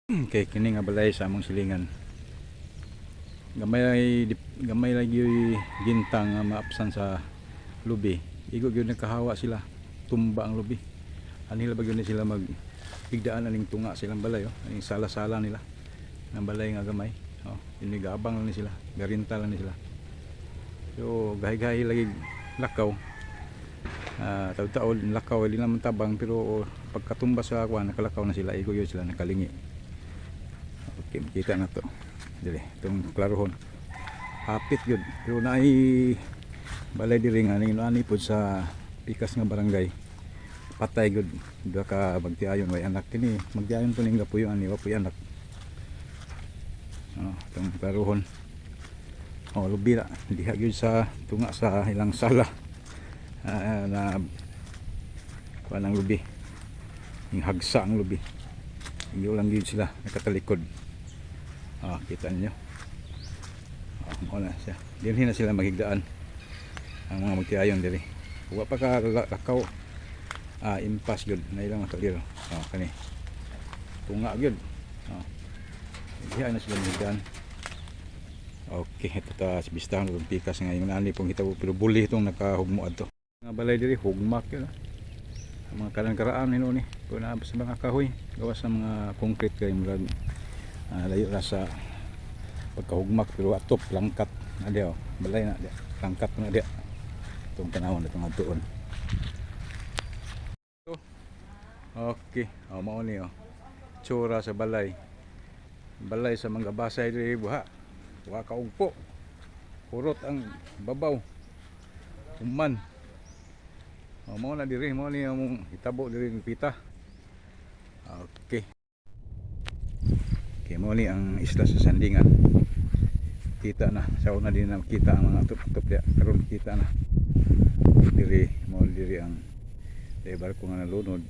Okay, kini nga balay sa among silingan. Gamay gamay lagi gintang nga maapsan sa lubi. Igo gyud nakahawa sila. Tumba ang lubi. Anila ba gyud ni sila mag higdaan aning tunga silang balay, oh. Aning sala-sala nila. Ang balay nga gamay. Oh, ini gaabang lang ni sila. Garinta lang ni sila. So gahi-gahi lagi lakaw. Ah, taud-taod lakaw, di naman tabang, pero oh, pagkatumba sa kuan, nakalakaw na sila, igo gyud sila nakalingi. Okay, makita na to. Dili, itong klarohon. Hapit yun. Pero naay balay diri nga ning ani pod sa pikas nga barangay. Patay gud duha ka magtiayon, way anak kini. Magtiayon po ning gapuyo ani, wa puy anak. Oh, itong klarohon. Oh, lubi na. Diha gyud sa tunga sa ilang sala. Ah, na kuan ang lubi. Yung hagsa ang lubi. Iyo lang gyud sila nakatalikod. Ah, kita niyo. Ah, mao na siya. Dinhi na sila maghigdaan. Ang mga magtiayon diri. Wa pa ka lakaw. Ah, impas gyud na ilang makalir. Ah, kani. Tunga gyud. Ah. Diha na sila maghigdaan. Okay, ito ta sa bistahan itong pikas nga yung nani pong hitabo, pero buli itong nakahugmo adto. Mga balay diri hugmak yun. Ah. Ang mga karaan nino ni. Kung na sa mga kahoy, gawas sa mga concrete kay murag layo ra sa pagkahugmak, pero atop langkat na diya, oh. Balay na diya, langkat na diya itong tanawon itong adtuon. Okay, oh, mao ni, oh, tsura sa balay, balay sa mga basay diri, buha wa kaugpo, hurot ang babaw human. Oh, mao na diri, mao ni among hitabo diri ng pita. Okay. Okay, mao ni ang isla sa Sandingan. Kita na, sa una din na makita ang mga atop-atop diya. Karon kita na. Diri, mao diri ang dahil barko nga nalunod.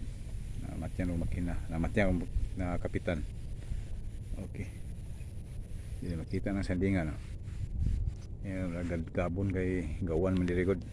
Namatyan og makina, namatyan og na kapitan. Okay. Dili makita ng Sandingan, no. Yan, gabon kay gawan man diri gud.